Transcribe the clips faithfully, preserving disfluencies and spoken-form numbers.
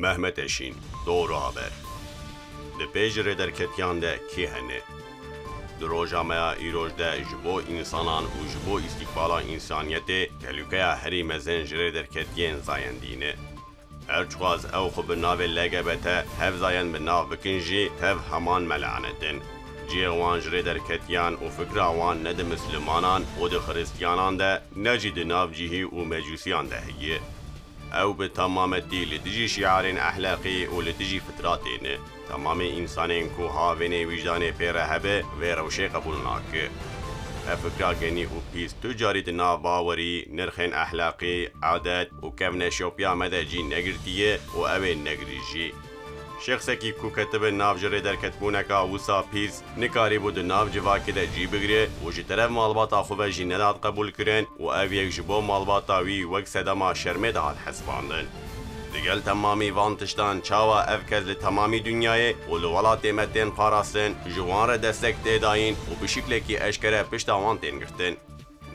Mehmet Eşîn, Doğru Haber. Di pêş ji rêderketiyan de kê hene? Di roja me ya îroj de ji bo însanan û ji bo îstîqbala însaniyetê, tehlûkeya herî mezin ji rêderketiyên zayendî ne. Her çiqas ew xwe bi navê L G B T hevzayend bi nav bikin jî, tev heman melanet in. Cihê wan ji rêderketiyan û fikra wan ne di mislimanan û di xiristiyanan de, ne jî di nav cihî û mecûsiyan de heye. Ew bi temametî li dijî şiarên ehlaqî û li dijî fitratê ne. Temamê însanên ku havênê wîjdanê pê re hebe, vê rewşê qebûl nake. Ev fikra genî û pîs tu carî di nav bawerî, nirxên ehlaqî, adet û kevneşopiya me de cî negirtiye û ew ê negirî jî. Şexsekî ku ketibe nav ji rêderketbûneka wisa pîs, nikarîbû di nav civakê de cî bigire û ji teref malbata xwe ve jî nedat qebûlkirin û ev yek ji bo malbata wî wek sedema şermê dihat hesibandin. Digel temamî van tiştan, çawa ev kes li temamî dinyayê û li welatê me tên parastin, ji wan re destek tê dayîn û bi şiklekî eşkere pişta wan tên girtin?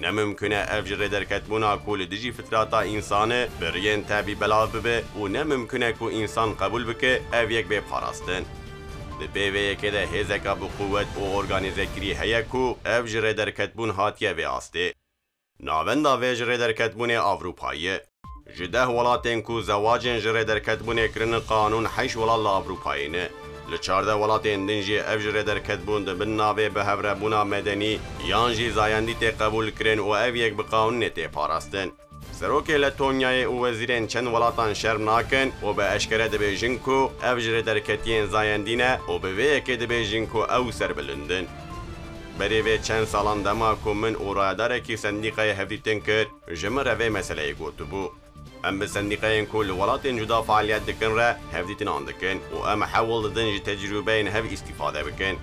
Ne mimkun e ev ji rêderketbûna ku li dijî fitrata însan e, bi riyên tevî belav bibe û ne mimkun e ku însan qebûl bike ev yek bê parastin. Di pê vê yekê de hêzeka bi quwet û organîzekirî heye ku ev ji rêderketbûn hatiye vê astê. Navenda vê ji rêderketbûnê Ewropayê. Ji deh welatên ku zewacên ji rêderketbûnê kirin qanûn, heşt welat li Ewropayê ne. Li çardeh welatên din jî ev ji rêderketbûn di bin navê bihevrebûna medenî yan jî zayendî tê qebûlkirin û ev yek bi qanûnê tê parastin. Serokê Letonyayê û wezîrên çend welatan şerm nakin û bi eşkere dibêjin ku ev ji rêderketiyên zayendî ne û bi vê yekê dibêjin ku ew serbilind in. Berê vê çend salan dema ku min û rayedarekî sendîqayê hevdîtin kir, ji min re vê meseleyê gotibû. Em bi sendîqeyên ku li welatên cuda fealiyet dikin re hevdîtinan dikin û em hewl didin ji tecrûbeyên hev îstîfade bikin.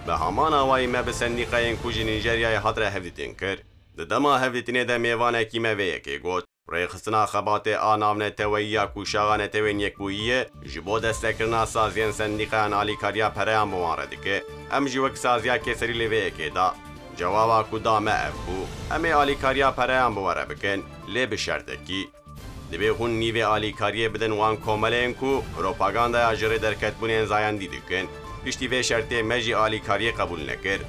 Bi heman awayî me bi sendîqeyên ku ji Nîjeryayê hat re hevdîtin kir. Di dema hevdîtinê de mêvanekî me vê yekê got, Rêxistina xebatê a navneteweyî ya ku Şaxa Netewên Yekbûyî ye, ji bo destekirina saziyên sendîqayan alîkariya pereyan bi wan re dike. Em jî wek saziya kêserî li vê yekê da. Cewaba ku da me ev bû, Em ê alîkariya pereyan bi we re bikin, lê bi şertekî. Divê hûn nîvê alîkariyê bidin wan komeleyên ku propagandaya ji rêderketbûnên zayendî dikin. Piştî vê şertê me jî alîkariyê qebûl nekir.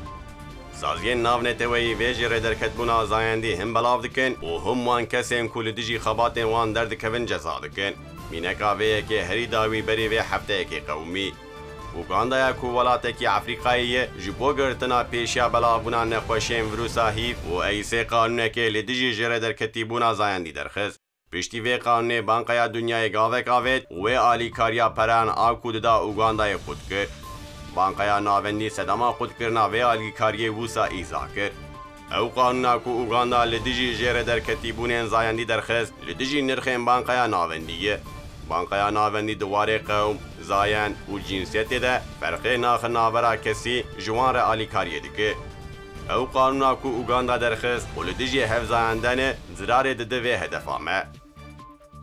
Saziyên navneteweyî vê ji rêderketbûna zayendî hin belav dikin û him wan kesên ku li dijî xebatên wan derdikevin ceza dikin. Mîneka vê yekê herî dawî berî vê hefteyekê qewimî. Ugandaya ku welatekî Efrîkayê ye, ji bo girtina pêşiya belavbûna nexweşiyên vîrusa hîv û eysê qanûnekê li dijî ji rêderketîbûna zayendî derxist. Piştî vê qanûnê Banqeya Dinyayê gavek avêt û wê alîkariya pereyan a ku dida Ugandayê qut kir. Banqeya Navendî sedema qutkirina vê alîkariyê wisa îza kir. Ew qanûna ku Uganda li dijî jê re derketîbûnên zayendî derxist, li dijî nirxên Banqeya Navendî ye. Banqeya Navendî di warê qewm, zayend û cinsiyetê de ferqê naxe navbera kesî, ji wan re alîkariyê dike. Ew qanûna ku Uganda derxist û li dijî hevzayendene, zirarê dide vê hedefa me.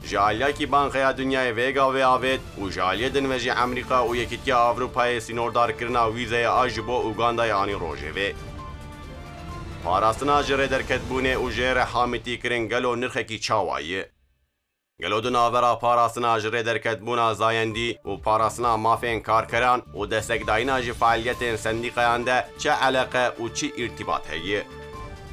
Ji aliyakî Banqeya Dinyayê vê gavê avêt û ji aliyê din ve jî Amerîka û Yekîtiya Ewropayê sînordarkirina wîzeyê a ji bo Ugandayê anî rojevê. Parastina ji rêderketbûnê û jê re hamitîkirin gelo nirxekî çawa ye? Gelo di navbera parastina ji rêderketbûna zayendî û parastina mafên karkeran û destekdayîna ji fealiyetên sendîqayan de çi eleqe û çi îrtîbat heye?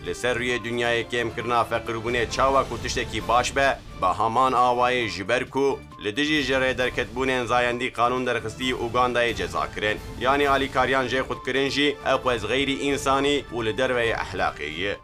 Li ser rûyê dinyayê kêmkirina feqîrbûnê çawa ku tiştekî baş be, bi heman awayî ji ber ku li dijî ji rêderketbûnên zayendî qanûn derxistî Ugandayê ceza kirin, yanî alîkariyan jê qutkirin jî ew qwez xeyrî însanî û li derveyê ehlaqê ye.